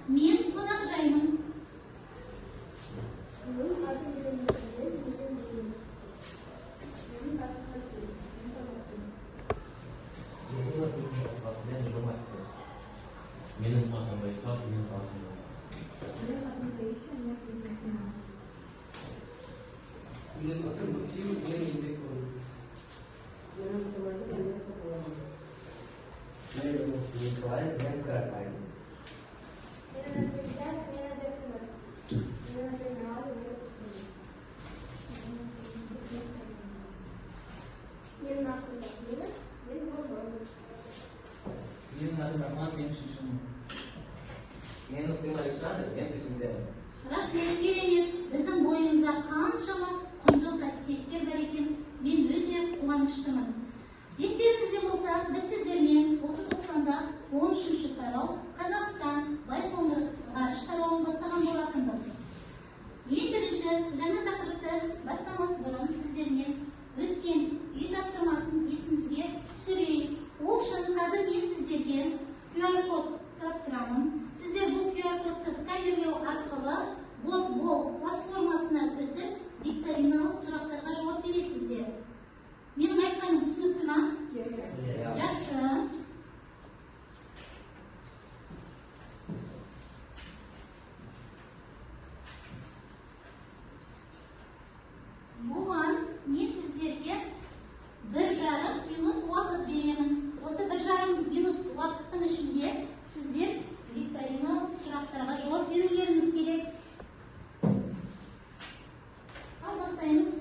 Мен қонақжаймын. Менің атым Вероника, мен білімдімін. Менің атым Әсел, мен сабақтымын. Менің атым Мирослав, мен жомартпын. Менің атым Борислав, мен ақынмын. Менің атым Таисия, мен президентпін. Менің атым Максим, мен еңбеккормын. Менің атым Айгүл, мен сапалымын. Менің атым Николай, мен қарапайыммын. Менің атым Диана, мен әдептімін. Менің атым Милана, мен оқушымын. Менің атым Мадина, мен маманмын. Менің атым Роман, мен шыншылмын. Менің атым Александр, мен төзімдімін. Рахмет, керемет. Біздің бойымызда қаншама құнды қасиеттер бар екен. Мен өте қуаныштымын. Естеріңізде болса, біз сіздермен осы тоқсанда 13 тарау Қазақстан Байқоңыр ғарыш тарауын бастаған болатынбыз. Ең бірінші жаңа тақырыпты бастамас бұрын сіздермен өткен үй тапсырмасын есіңізге түсірейік. Ол үшін қазір мен сіздерге QR-код тапсырамын. Сіздер бұл QR-кодты сканерлеу арқылы Botbol платформасына өтіп, викториналық сұрақтарға жауап бересіздер. Менің айтқаным түсінікті ма? Иә. Жақсы. Бұған мен сіздерге 1,5 минут уақыт беремін. Осы 1,5 минут уақыттың ішінде сіздер викториналық сұрақтарға жауап берулеріңіз керек. Ал бастаймыз.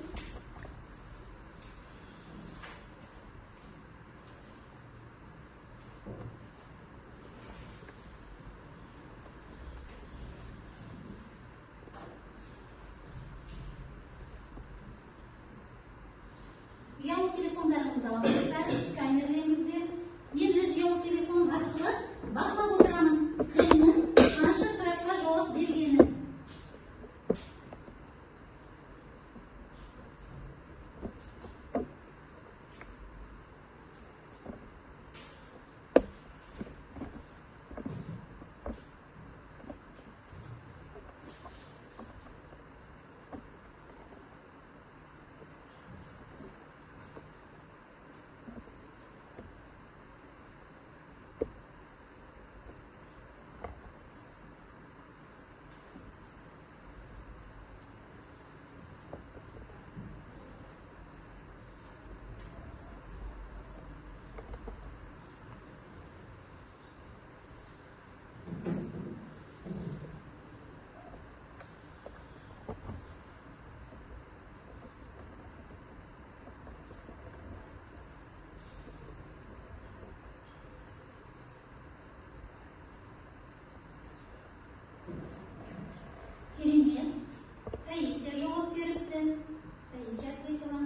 Ұялы телефондарыңызды алыңыздар, сканерлеңіздер. Мен өз ұялы телефоным арқылы бақылап отырамын, кімнің қанша сұраққа жауап бергенін. Керемет. Таисия жауап беріпті. Таисия ответила.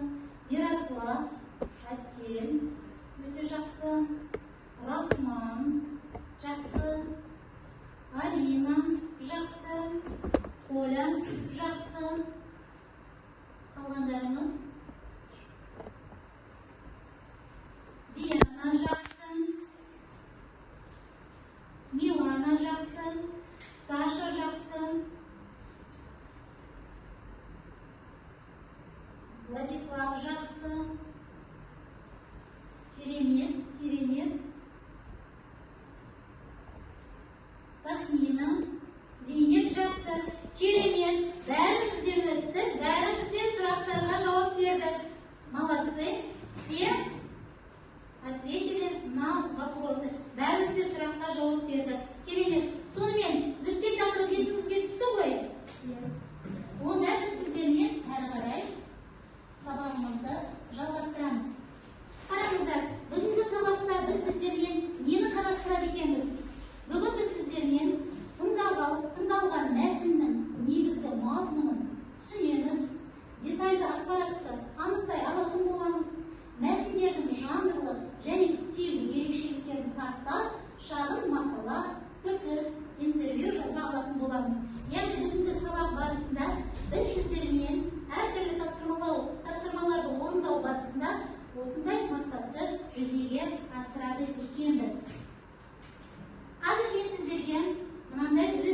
Мирослав, Әсел, өте жақсы. Рахман, жақсы. Алина, жақсы. Коля, жақсы. Қалғандарымыз? Диана, жақсы. Милана, жақсы. Саша, жақсы. Владислав, жақсы. Керемет, керемет. Тахмина, Зейнеп, жақсы. Керемет. Бәріңіз де өтті, бәріңіз де сұрақтарға жауап берді. Молодцы. Все ответили на вопросы. Бәріңіз де сұраққа жауап берді. Керемет. Сонымен, өткен тақырып есіңізге түсті ғой? Онда біз сіздермен әрі қарай сабағымызды жалғастырамыз. Қараңыздар, бүгінгі сабақта біз сіздермен нені қарастырады екенбіз? Бүгін біз сіздермен тыңдалған мәтіннің негізгі мазмұнын түсінеміз, детальді ақпаратты анықтай алатын боламыз, мәтіндердің жанрлық және стильдік ерекшеліктерін сақтап, шағын мақала, пікір, интервью жаза алатын боламыз. Яғни бүгінгі сабақ барысында біз сіздермен әртүрлі тапсырмаларды орындау барысында осындай мақсатты жүзеге асырады екенбіз. Қазір мен сіздерге мынандай өз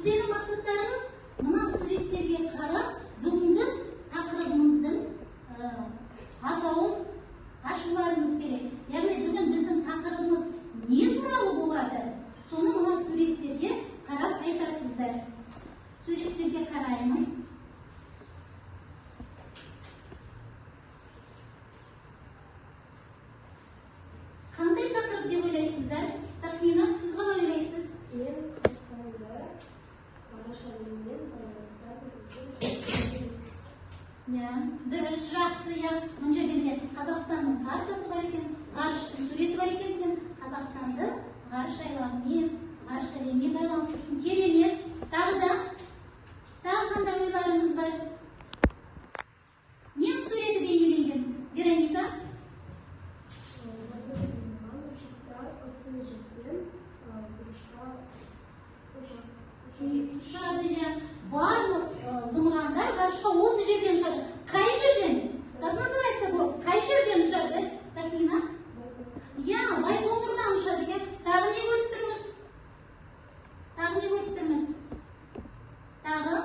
Сіздердің мақсаттарыңыз мына суреттерге қарап бүгінгі тақырыбымыздың атауын ашуларыңыз керек. Яғни бүгін біздің тақырыбымыз не туралы болады? Соны мына суреттерге қарап айтасыздар. Суреттерге қараймыз. Қандай тақырып деп ойлайсыздар? Тахмина, сіз қалай ойлайсыз? Мен Қазақстанды ғарыш әлемімен байланыстыратын үлкен. Иә, дұрыс, жақсы, иә. Мына жерде міне Қазақстанның картасы бар екен, ғарыштың суреті бар екен. Сен Қазақстанды ғарыш айлағымен, ғарыш әлемімен байланыстырсың. Керемет. Тағы да, тағы қандай ойларыңыз бар? Ненің суреті бейнеленген? Вероника? Ұшақтар осы жерден ғарышқа Ұшады, иә. Барлық зымырандар ғарышқа осы жерден ұшады. Қай жерден? Как называется бұл? Қай жерден ұшады? Тахмина? Иә, Байқоңырдан ұшады екен. Тағы не көріп тұрмыз? Тағы не көріп тұрмыз? Тағы?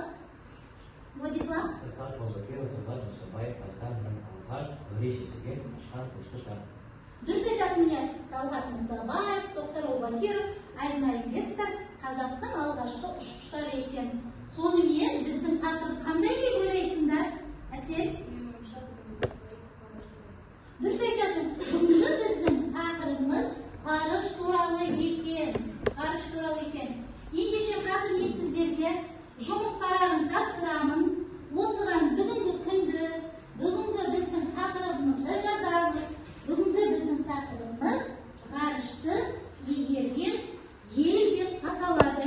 Владислав? Талғат Аубакиров, Талғат Мұсабаев, Қазақстанның алғаш ғарыш есігін ашқан ұшқыштар. Дұрыс айтасың, иә. Талғат Мұсабаев, Тоқтар Аубакиров, Айдын Айымбетовтар қазақтың алғашқы ұшқыштары екен. Сонымен біздің тақырып қандай деп ойлайсыңдар? Әсел? Менің ойымша, бүгін біз ғарыш туралы. Дұрыс айтасың. Бүгінгі біздің тақырыбымыз ғарыш туралы екен. Ғарыш туралы екен. Ендеше қазір мен сіздерге жұмыс парағын тапсырамын. Осыған бүгінгі күнді, бүгінгі біздің тақырыбымызды жазамыз. Бүгінгі біздің тақырыбымыз ғарышты игерген ел деп аталады.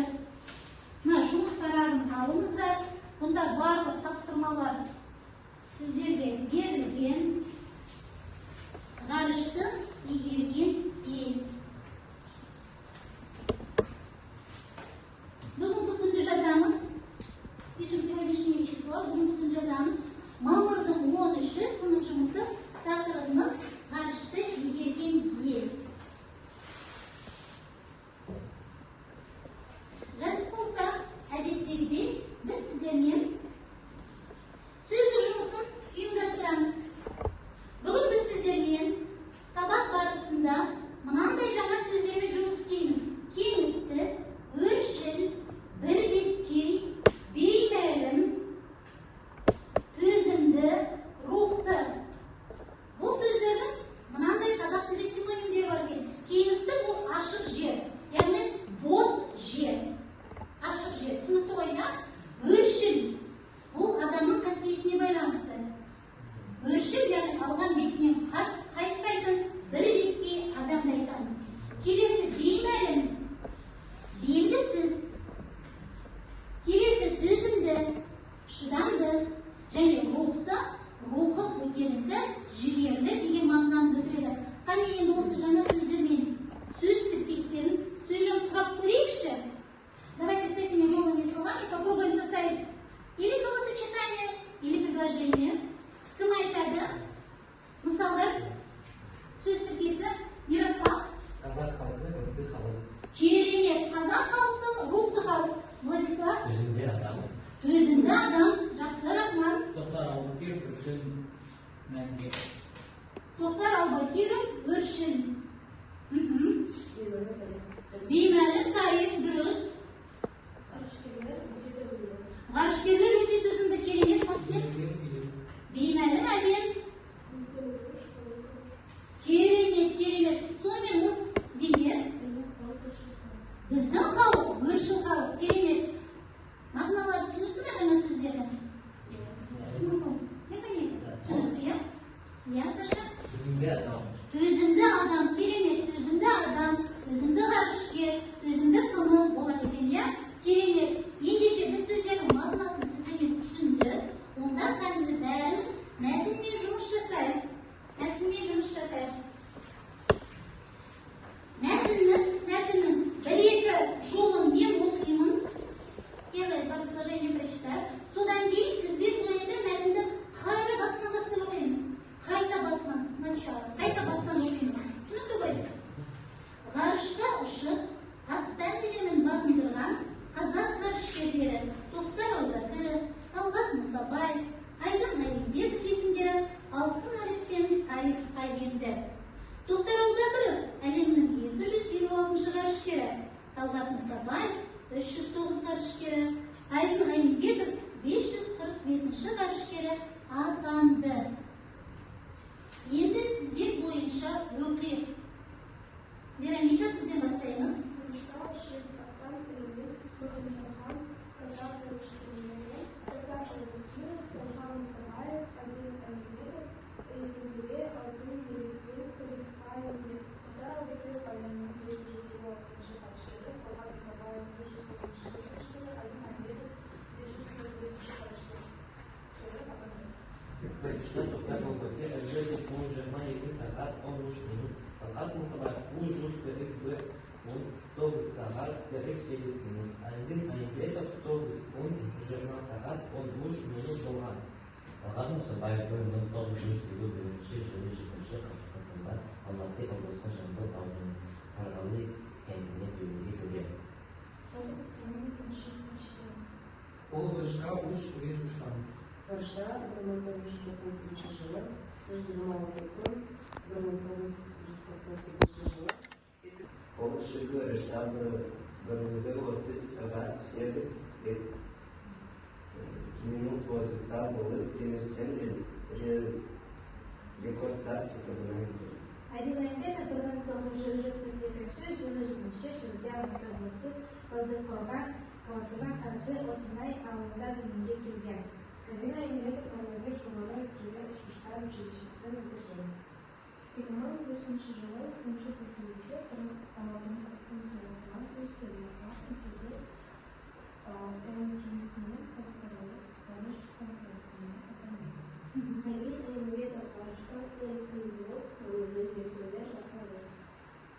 Мына жұмыс парағын алыңыздар. Бұнда барлық тапсырмалар сіздерге берілген. Ғарышты игерген ел. Бүгінгі күнді жазамыз. Пишем сегодняшнее число. Бүгінгі күнді жазамыз. Мамырдың 13-і сынып жұмысы, тақырыбымыз ғарышты игерген ел. Жазып болсақ, әдеттегідей біз сіздермен сөздік жұмысын ұйымдастырамыз. Бүгін біз сіздермен сабақ барысында мынандай жаңа сөздермен жұмыс істейміз. Кеңістік, өршіл, бірбеткей, беймәлім, төзімді, рухты. Бұл сөздердің мынандай қазақ тілінде синонимдері бар екен. Кеңістік ол ашық жер, яғни бос жер. Ашық жер, түсінікті ғой, иә? Өршіл бұл адамның қасиетіне байланысты. Өршіл, яғни алған бетінен қайтпайтын бір беткей адамды айтамыз. Келесі беймәлім, белгісіз. Келесі төзімді, шыдамды және рухты, рухы көтеріңкі, жігерлі деген мағынаны білдіреді. Қане енді осы жаңа сөздермен сөз тіркестерін сөйлем құрап көрейікші. Давайте с этими новыми словами попробуем составить или словосочетание, или предложение. Кім айтады? Мысалдар, сөз тіркесі. Мирослав. Қазақ халқы рухты халық. Керемет. Қазақ халқы рухты халық. Владислав. Төзімді адам. Төзімді адам. Жақсы, Рахман. Тоқтар Аубакиров өршіл мәнге. Тоқтар Аубакиров өршіл. Беймәлім тарих, дұрыс. Ғарышкерлер өте төзімді. Ғарышкерлер өте төзімді, керемет, Максим. Беймәлім әлем. Біздің күш халық. Керемет, керемет. Сонымен осы Зейнеп. Біздің халық өршіл халық. Біздің халық өршіл халық, керемет. Мағыналары түсінікті ме жаңа сөздердің? Смысл все поняли? Түсінікті, иә? Иә, Саша? Төзімді адам. Төзімді адам, керемет, төзімді адам, төзімді ғарышкер, төзімді сыны болады екен, иә? Керемет. Ендеше біз сөздердің мағынасын сіздермен түсіндік. Онда қазір бәріміз мәтінмен жұмыс жасайық. Мәтінмен жұмыс жасайық. Мәтіннің бір екі жолын мен оқимын. Первое два предложение. Талғат Мұсабаев 309 ғарышкері, Айдын Айымбетов 545 ғарышкері атанды. Енді тізбек бойынша оқиық. Вероника, сізден бастаймыз. Қазақ ғарышкерлері Тоқтар Әубәкіров, Талғат Мұсабаев, Айдын Айымбетов, Есенгере, Алтын Ерекпен тарихқа енді. Тоқтар Әубәкіров әлемнің 556 ғарышкері, Талғат Мұсабаев 509 ғарышкері, Айдын Айымбетов 545 ғарышкері атанды. Ғарышта Тоқтар Әубәкіров 52 сағат 13 минут, Талғат Мұсабаев 341 күн 9 сағат 48 минут, Айдын Айымбетов 9 күн 20 сағат 13 минут болған. Талғат Мұсабаев 1951 жылы 7 қыркүйекте Алматы облысы Жамбыл ауданының Қарғалы кентінде дүниеге келген. Ол ғарышқа 3 рет ұшқан. Ғарышта 1993 жылы 126 күн, 1998 жылы. Ол ұшты ғарышта бірлігі 30 сағат 8 минут уақытта болып Гиннестен рекордтар кітабына енді. Айдын Айымбетов 1972 жылы 7 шілде Алматы облысы Талдықорған қаласына қарасты Отинай ауылында дүниеге келген. Айдын Айымбетов арнайы жоғары әскери ұшқыштар училищесін бітірген. 2005 жылы 2 қыркүйекте тынысталған 8 Л кемесімен халықаралық ғарыш станциясына атанды. Айдын Айымбетов ғарышта 10 күн болып, маңызды зерттеулер жасады.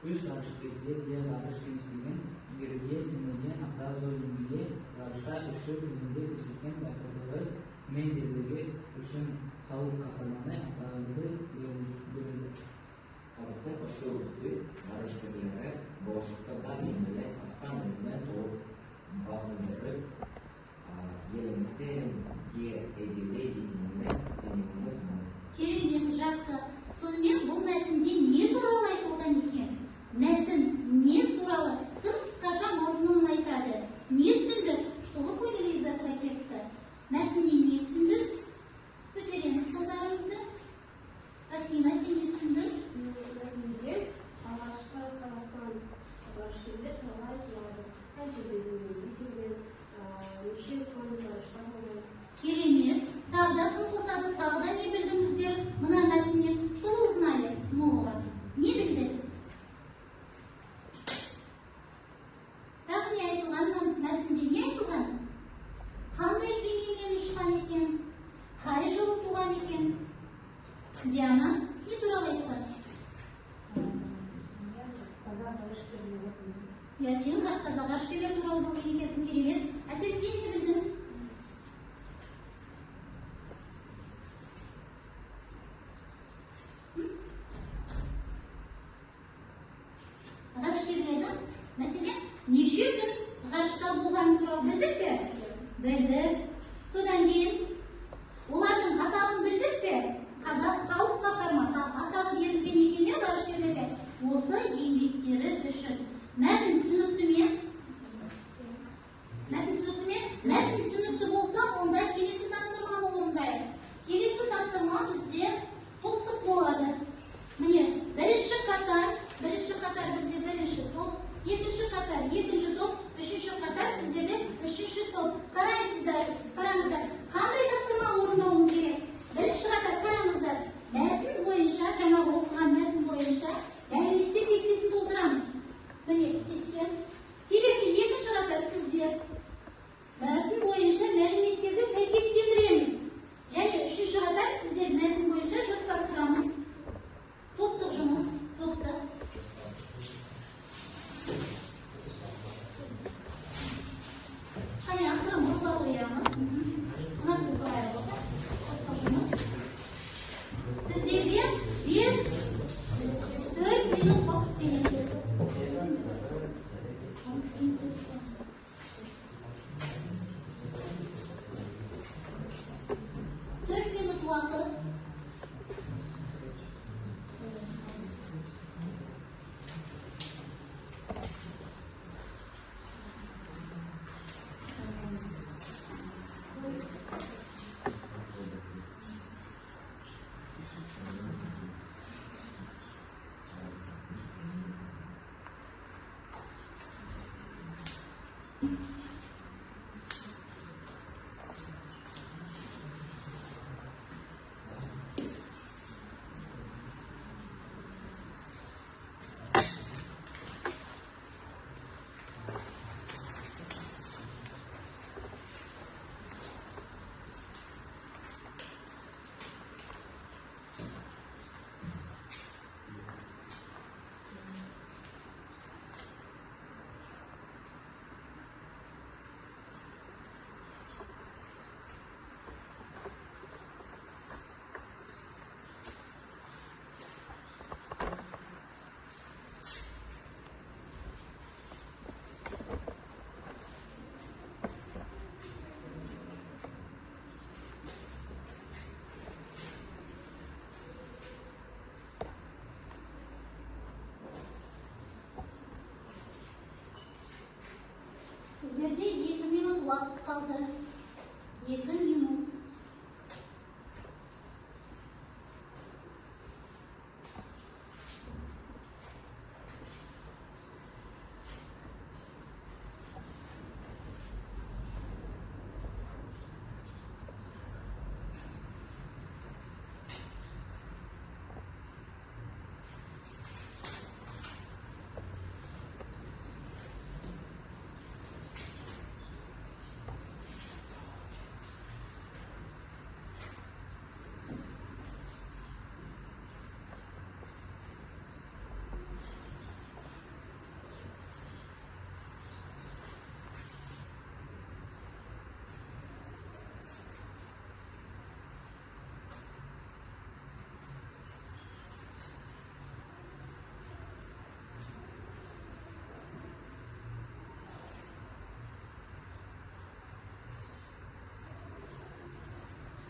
Үш ғарышкерге де ғарыш кеңістігін игеруге сіңірген аса зор еңбегі, ғарышта ұшу кезінде көрсеткен батырлығы мен ерлігі үшін халық қаһарманы атағы берілді. Қазақстан ұшу үздік ғарышкерлері болашақта да еңбек аспан әлемін толық бағындырып, елімізді әлемге әйгілі ететініне сеніміміз мол. Керемет, жақсы. Сонымен бұл мәтінде не туралы айтылған екен? Мәтін не туралы? Кім қысқаша мазмұнын айтады? Не түсіндік? Что вы поняли из этого текста? Мәтіннен не түсіндік? Көтереміз қолдарыңызды. Афина, сен не түсіндің? Мәтінде алғашқы Қазақстан ғарышкерлер туралы айтылады. Қай жерде дүниеге келген, неше күн ғарышта болған. Керемет. Тағы да кім қосады? Тағы да не білдіңіздер? Мына мәтіннен что узнали нового? Не білдік? Тағы не айтылған? Мәтінде не айтылған? Қандай кемемен ұшқан екен? Қай жылы туған екен? Диана, не туралы айтылған? Қазақ ғарышкерлері. Иә, сен қазақ ғарышкерлері туралы білген екенсің, керемет. Әсел, сен не білдің? Ғарышкерлердің, мәселен, неше күн ғарышта болғаны туралы білдік пе? Білдік. Содан кейін олардың атағын білдік пе? Қазақ халық қаһарманы атағы берілген екен иә ғарышкерлерге осы еңбектері үшін. Мәтін түсінікті ме? Мәтін түсінікті ме? Мәтін түсінікті болса, онда келесі тапсырманы орындайық. Келесі тапсырма бізде топтық болады. Міне, бірінші қатар бізде бірінші топ, екінші қатар екінші топ, үшінші қатар сіздерде үшінші топ. Қарайсыздар, қараңыздар, қандай тапсырма орындауымыз керек? Бірінші қатар қараңыздар, мәтін бойынша, жаңағы оқыған мәтін бойынша мәліметтер кестесін толтырамыз. Міне, кесте. Келесі екінші қатар сіздер мәтін бойынша мәліметтерді сәйкестендіреміз. Және үшінші қатар сіздер мәтін бойынша жоспар құрамыз. Топтық жұмыс, топтық. Қане, ақырын бұрыла қоямыз. Мына былай болды. Топтық жұмыс. Сіздерге 5-4 минут уақыт беремін. 4 минут уақыт. Сіздерде 2 минут уақыт қалды. 2 минут.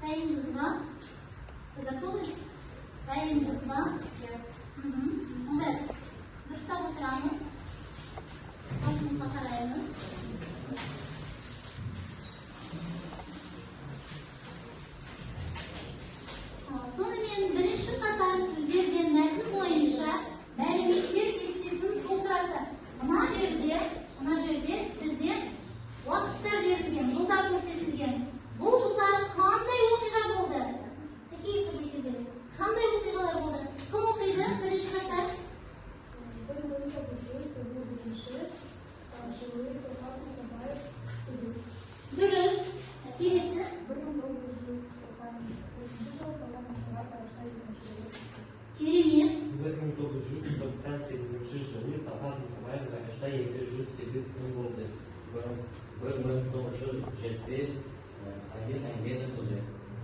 Дайынбыз ба? Вы готовы? Дайынбыз ба? Онда дұрыстап отырамыз. Алдымызға қараймыз. Сонымен бірінші қатар сіздерде мәтін бойынша мәліметтер кестесін толтырасыздар. Мына жерде бізде уақыттар берілген, жылдар көрсетілген. Бұл жылдары қандай оқиға болды? Какие события были? Қандай оқиғалар болды? Кім оқиды? Бірінші қатар. 1951 жылы Тоқтар Мұсабаев туды. Дұрыс. Келесі. 1994 жылы Тоқтар Мұсабаев ғарышта екінші рет. Керемет. 1998 жылы Тоқтар Мұсабаев ғарышта 208 күн болды. 1970 Айдын Айымбетов туды.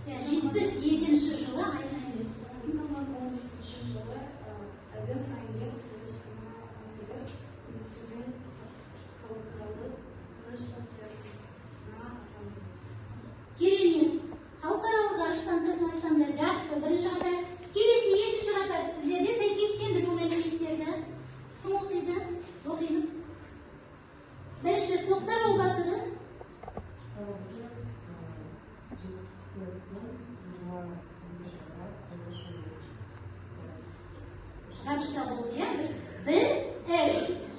72 жылы Айдын Айымбетов. 2015 жылы Айдын Айымбетов Союз 18 ресейдің халықаралық ғарыш станциясына аттанды. Керемет. Халықаралық ғарыш станциясына аттанды. Жақсы. Бірінші қатар. Келесі екінші қатар. Сіздерде сәйкестендіру мәліметтерді кім оқиды? Оқимыз. Бірінші Тоқтар Әубәкіров. Ғарышта болды, иә? 1 С.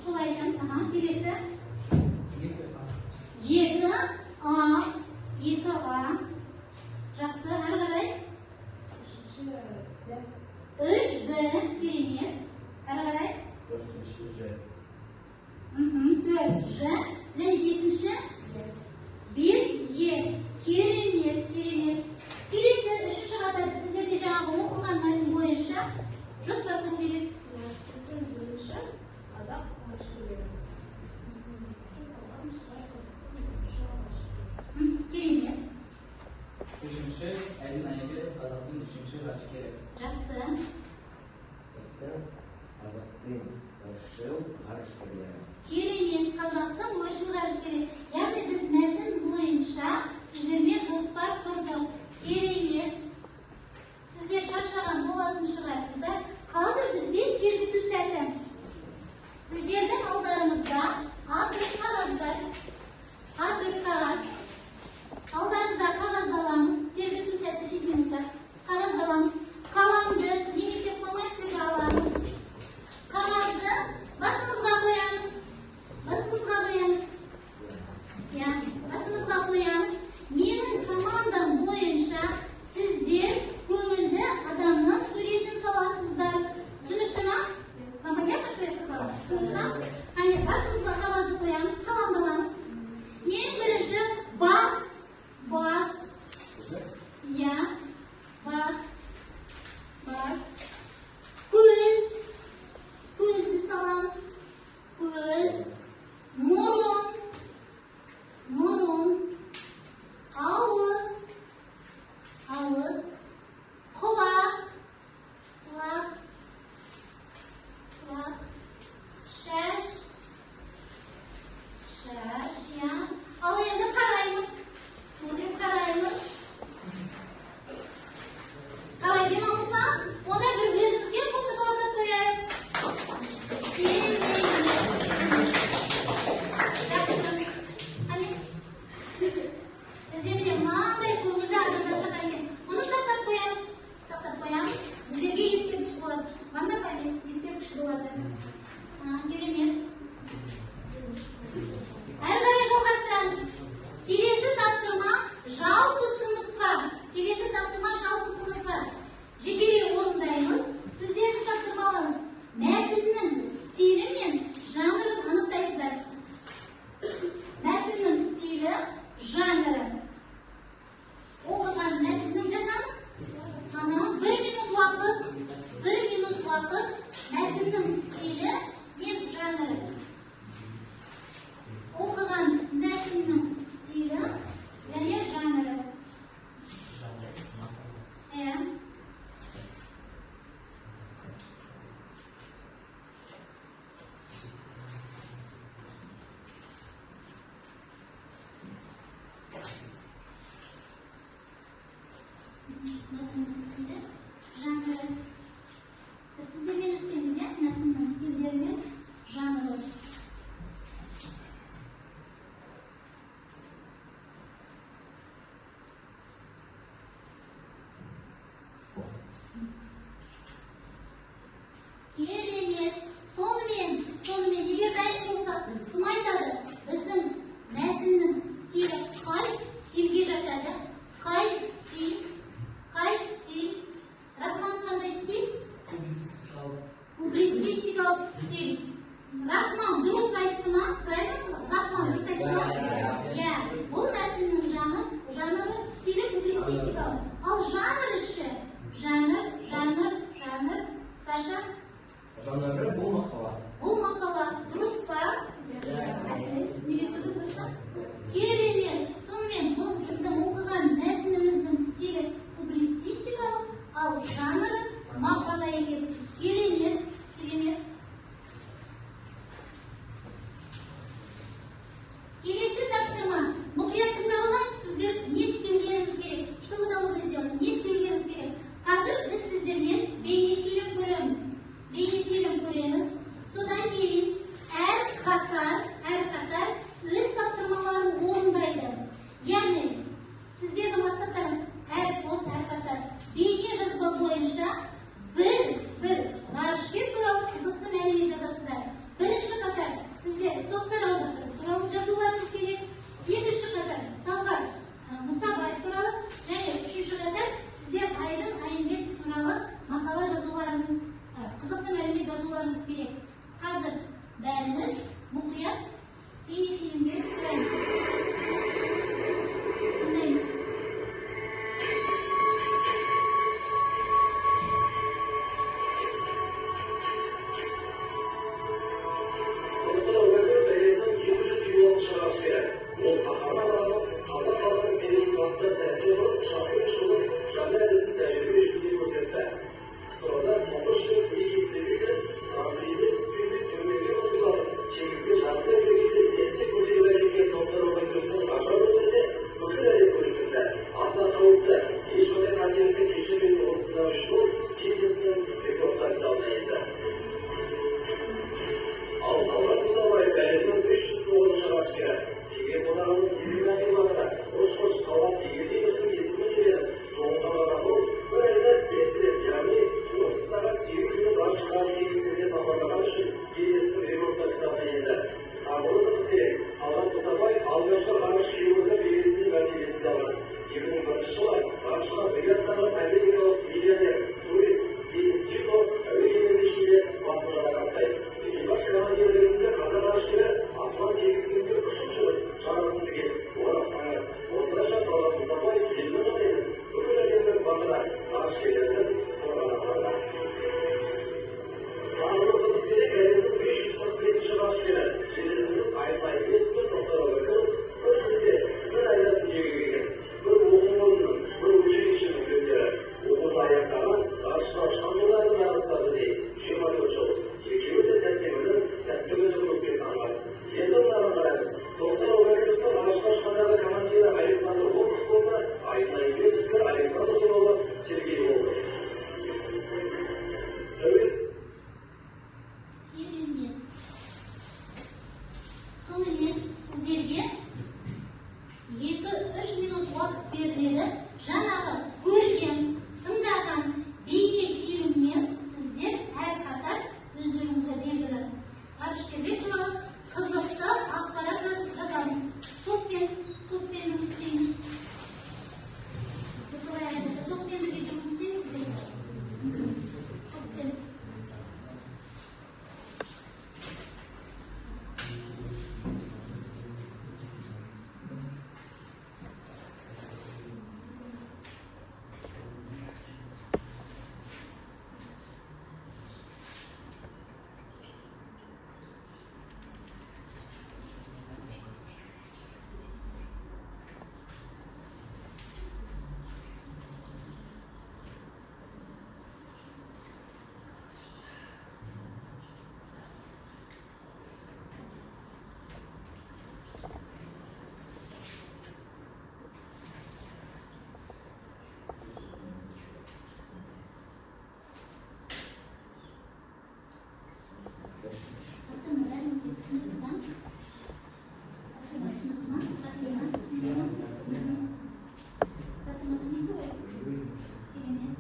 Солай айтамыз. Аха, келесі. 2 А. 2 А. Жақсы, әрі қарай. 3 Д. 3 Д. Керемет. Әрі қарай. 4 Ж. 4 Ж. Және 5-ші? 5 Е. Керемет, керемет. Келесі үшінші қатар сіздерде жаңағы оқылған мәтін бойынша жоспар құру керек. Мәтін бойынша қазақ ғарышкерлері. Тоқтар Мұсабаев қазақтың екінші ғарышкері. Керемет. Үшінші Айдын Айымбетов қазақтың үшінші ғарышкері. Жақсы. Қазақтың өршіл ғарышкерлері. Керемет, қазақтың өршіл ғарышкері. Яғни біз мәтін бойынша сіздермен жоспар құрдық. Керемет. Сіздер шаршаған болатын шығарсыздар. Қазір бізде сергіту сәті. Сіздердің алдарыңызда А4 қағаз бар. А4 қағаз. Алдарыңызда қағазды аламыз. Сергіту сәті физминутта. Қағазды аламыз. Қаламды немесе фломастерді аламыз. Қағазды басымызға қоямыз. Шаш, иә. Ал енді қараймыз. Смотрим, қараймыз. Қалай демалдық па? Онда бір өзімізге қол шапалақтап қояйық. Керемет. Жақсы. Қане. Бізде міне мынандай көңілді адамдар шыққан екен. Бұны сақтап қоямыз. Сақтап қоямыз. Сіздерге ескерткіш болады. Вам на память ескерткіш болады. Керемет. Әрі қарай жалғастырамыз. Келесі тапсырма жалпы сыныпқа. Келесі тапсырма жалпы сыныпқа. Жекелей орындаймыз. Сіздердің тапсырмаларыңыз мәтіннің стилі мен жанрын анықтайсыздар. Мәтіннің стилі, жанры. Оқыған мәтіннің жазамыз. Ана, 1 минут уақыт, 1 минут уақыт мәтіннің стилі мен жанры. Оқыған мәтіннің стилі және жанры. Иә. Мәтіннің стилі, жанры. Біз сіздермен өткенбіз, иә, мәтіннің стильдері мен жанры. Керемет. Сонымен, егер дайын болсақ, кім айтады? Біздің мәтіннің стилі қай стильге жатады? Қай стиль? Қай стиль? Рахман, қандай стиль? Публицистикалық. Публицистикалық стиль. Рахман дұрыс айтты ма? Правильно сказал? Рахман дұрыс айтты ма? Иә. Бұл мәтіннің жанры, стилі публицистикалық. Ал жанры ше? Жанр, жанр, жанр. Саша? Жанры бұл мақала. Бұл мақала, дұрыс па? Әсел, неге күлдің, дұрыс па? Керемет. Сонымен, бұл біздің оқыған мәтініміздің стилі публицистикалық, ал жанры мақала екен. Керемет, керемет. Келесі тапсырма. Мұқият тыңдап алайық, сіздер не істеулеріңіз керек? Что вы должны сделать? Не істеулеріңіз керек? Қазір біз сіздермен бейнефильм көреміз. Бейнефильм көреміз. Содан кейін әр қатар өз тапсырмаларын орындайды. Яғни, сіздердің мақсаттарыңыз әр топ, әр қатар бейне жазба бойынша бір ғарышкер туралы қызықты мәлімет жазасыздар. Бірінші қатар сіздер Тоқтар Әубәкіров туралы жазуларыңыз керек. Екінші қатар Талғат Мұсабаев туралы және үшінші қатар сіздер Айдын Айымбетов туралы мақала жазуларыңыз, қызықты мәлімет жазуларыңыз керек. Қазір бәріміз мұқият бейнефильмге қараймыз. Тыңдаймыз. Тоқтар Әубәкіров әлемнің 256 ғарышкері. Ол қаһарман атанып, қазақ халқының мерейін басты сәтте бұрын ұшақпен ұшудың жаңа әдісін тәжірибе жүзінде көрсетті. КСРО-да тұңғыш рет МиГ истребитель трамплиннен түскенде төменге құлдилатып, теңізге жақындай бергенде лезде көтеріп әкелген Тоқтар Әубәкіровтің ғажап өнеріне бүкіл әлем көз тікті. Аса қауіпті, ешқандай қателікті кешірмейтін осы сынақ үшін ол Гиннестің рекордтар кітабына енді. Ал Талғат Мұсабаев әлемнің 309 ғарышкері. Кеңес Одағының екі мәрте батыры, ұшқыш Талғат Бигелдиновтің есімін иеленіп, жолын жалғаған ол бір айда 5 рет, яғни 30 сағат 8 минут ғарыш кеңістігінде сапарлаған үшін Гиннестің рекордтар кітабына енді. Тағы бір қызық дерек, Талғат Мұсабаев алғашқы ғарыш хирургі белгісінің мәртебесін де алған. 2001 жылы ғарышқа бірге аттанған америкалық миллионер, турист Денис Тито әуе кемесі ішінде басын жарақаттайды. Экипаж командирі ретінде қазақ ғарышкері аспан кеңістігінде ұшып жүріп, жарасын тігеді, орап таңады. Осылай уақыт беріледі. Жаңағы көрген, тыңдаған бейнефильмнен сіздер әр қатар өздеріңізге белгілі ғарышкерлер туралы қызықты ақпарат жазамыз. Топпен жұмыс істейміз. Николай Айдысы, топпен бірге жұмыс істейміз дейді. Топпен. Тапсырма бәріңізге түсінікті ма? Тапсырма түсінікті ма? Фатима, түсінікті ма? Тапсырма түсінікті ғой? Керемет.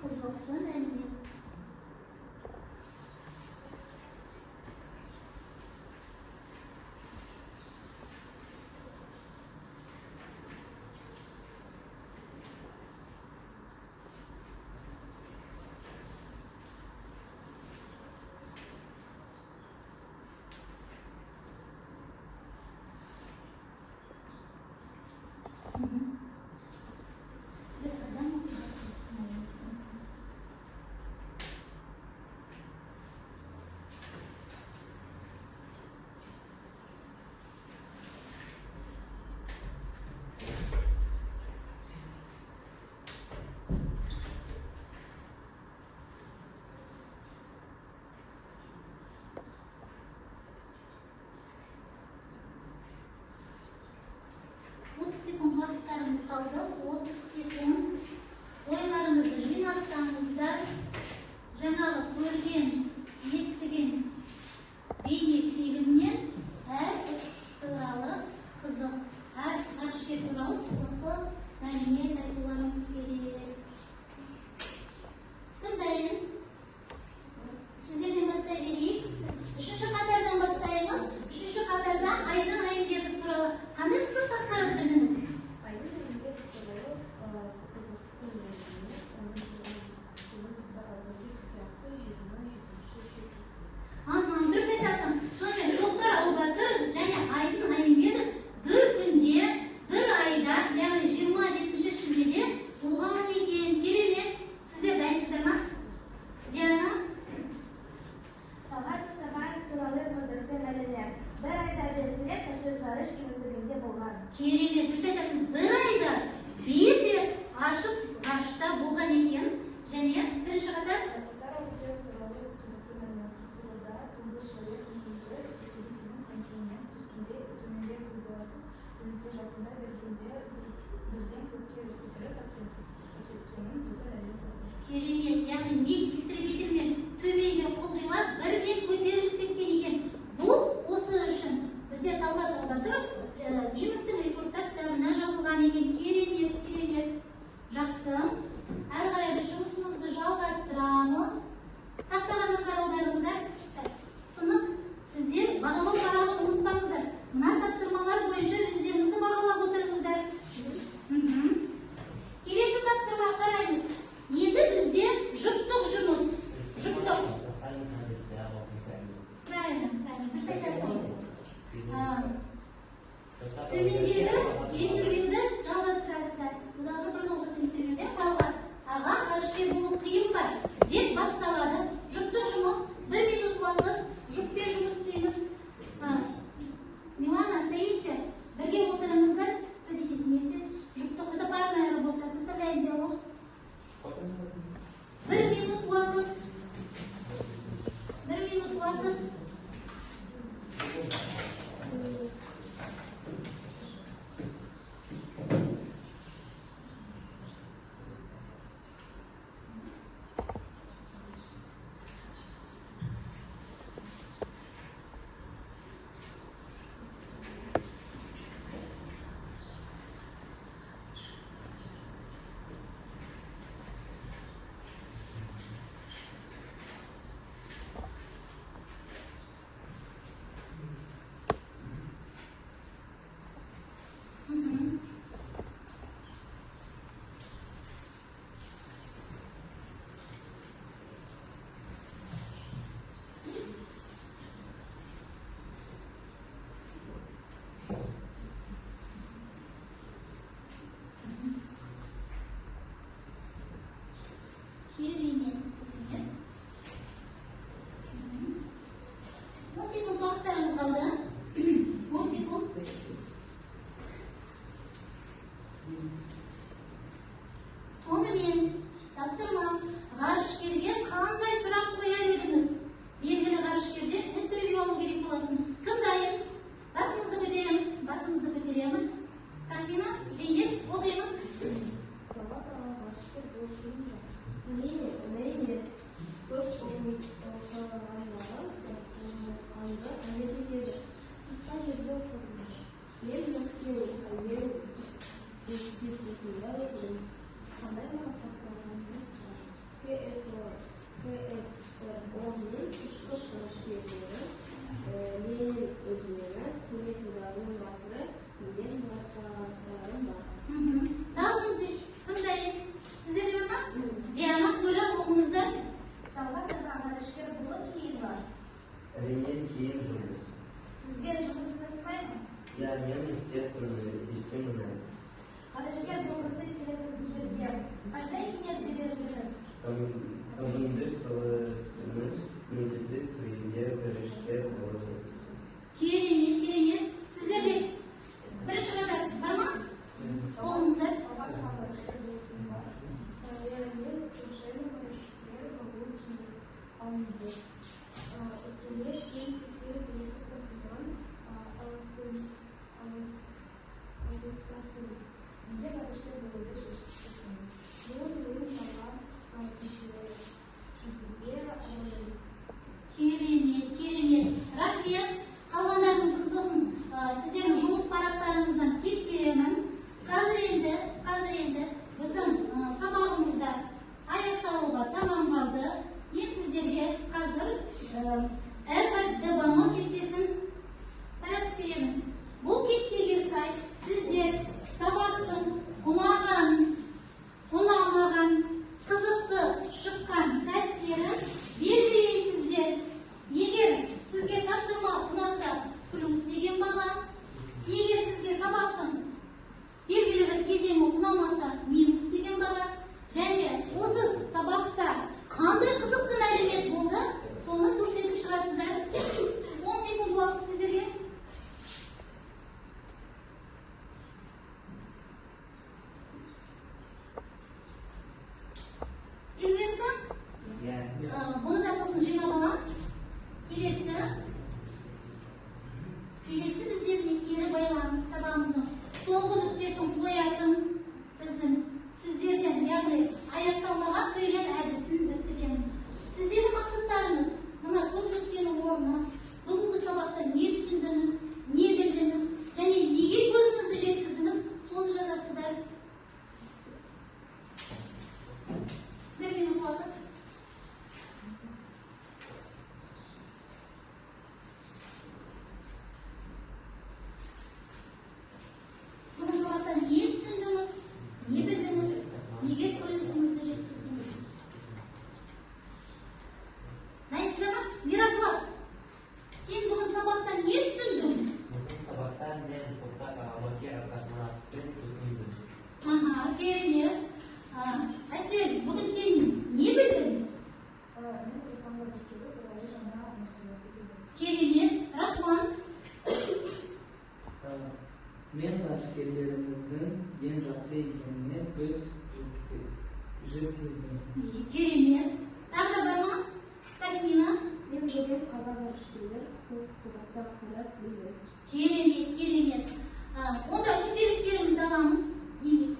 Қызықты мәлімет. Бір адам оқиды қызықты мәлімет. 30 секунд уақыттарыңыз қалды. 30 секунд. Ойларыңызды жинақтаңыздар. Жаңағы көрген, естіген бейнефильмнен әр ұшқыш туралы қызық, әр ғарышкер туралы қызықты мәлімет айтуларыңыз керек. Кім дайын? Сіздерден бастай берейік. Үшінші қатардан бастаймыз. Үшінші қатарда Айдын Айымбетов туралы қандай қызықты ақпарат білдіңіз? Айдын Айымбетов туралы қызықты мәлімет: оның туған күні Тоқтар Әубәкіров сияқты 27 шілдеде. Аха, дұрыс айтасың. Сонымен, Тоқтар Әубәкіров және Айдын Айымбетов бір күнде, бір айда, яғни 27 шілдеде туған екен. Керемет. Сіздер дайынсыздар ма? Диана? Талғат Мұсабаев туралы қызықты мәлімет: бір айда бес рет ашық ғарыш кеңістігінде болған. Керемет, дұрыс айтасың. Бір айда бес рет ашық ғарышта болған екен. Және бірінші қатар. Тоқтар Әубәкіров туралы қызықты мәлімет: Қызылорда тұңғыш рет МиГ истребителінің конькиінен түскенде төменге құлдилатып, теңізге жақындай бергенде бірден көкке көтеріп әкеткенін бүкіл әлем көрді. Керемет, яғни МиГ истребительмен төменге құлдилап, бірден көтеріліп кеткен екен. Бұл осы үшін бізде Талғат Әубәкіров Гиннестің рекордтар кітабына жазылған екен. Керемет, керемет. Жақсы. Әрі қарай біз жұмысымызды жалғастырамыз. Тақтаға назар аударыңыздар. Так. қалды. 10 секунд. Сонымен тапсырма: ғарышкерге қандай сұрақ қояр едіңіз? Белгілі ғарышкерден интервью алу керек болатын. Кім дайын? Басымызды көтереміз, басымызды көтереміз. Тахмина, Зейнеп, оқимыз. Талғат аға, ғарышкер болу қиын ба? Әрине, оңай емес. Көп оқығандағы оқығанды қажет етеді. Сіз қай жерде оқыдыңыз? Мен Мәскеу әуе институтында оқыдым. Қандай марапаттарыңыз бар? КСРО-ның ұшқыш ғарышкерлері, Ленин ордені, Кеңес Одағының батыры деген марапаттарым бар. Тағы кім дайын? Сіздерде бар ма? Диана, Төле, оқыңыздар. Талғат аға, ғарышкер болу қиын ба? Әрине, қиын жұмыс. Сізге жұмысыңыз ұнай ма? Иә, мен естественно ісім ұнайды. Ғарышкер болғысы келетіндерге қандай кеңес берер едіңіз? Табынды қаласаңыз, міндетті түрде ғарышкер боласыз. Керемет, керемет. Сіздерде бірінші қатар бар ма? Оқыңыздар. Талғат аға, ғарышкер болу қиын ба? Иә, мен үшін ғарышкер болу қиын. Ал неге? Өйткені сен тіпті екі қосылған алыстасың. Неге ғарышкер болуды шештіңіз? Бұл менің талғам кезінде арманым. Керемет, керемет. Рахмет. Қалғандарыңыздың сосын сіздердің жұмыс парақтарыңыздан тексеремін. Қазір енді біздің сабағымызда аяқталуға тамам қалды. Мен сіздерге қазір Эдвард де Боно кестесін таратып беремін. Бұл кестеге сай сіздер сабақтың ұнаған, ұнамаған, қызықты шыққан сәттерін белгілейсіздер. Егер сізге тапсырма ұнаса, плюс деген баға. Егер сізге сабақтың белгілі бір кезеңі ұнамаса, минус деген баға. Және осы сабақта қандай қызықты мәлімет болды, соны көрсетіп шығасыздар. 10 секунд уақыт сіздерге. Үлгердік па? Иә. Бұны да сосын жинап аламын. Келесі бізде міне кері байланыс сабағымыздың соңғы нүктесін қоятын біздің сіздерден, яғни аяқталмаған сөйлем әдісін өткіземін. Сіздердің мақсаттарыңыз мына көп нүктенің орнына бүгінгі сабақта не түсіндіңіз, не білдіңіз және неге көзіңізді жеткіздіңіз, соны жазасыздар. Бір минут уақыт. Бүгін сабақта не түсіндіңіз, не білдіңіз, неге көзіңізді жеткіздіңіз? Дайынсыздар ма? Мираслав, сен бүгін сабақта не түсіндің? Бүгін сабақта мен Тоқтар Абакер космонавтын түсіндім. Аха, керемет. Әсел, бүгін сен не білдің? Мен Руслан ғарышкері туралы жаңа нәрселерді білдім. Керемет. Рахман. Мен ғарышкерлеріміздің ең жақсы екеніне көз жеткіздім. Керемет. Тағы да бар ма? Тахмина. Мен бүгін қазақ ғарышкерлер көп қызықты ақпарат білдім. Керемет, керемет. Онда күнделіктерімізді аламыз. Неге?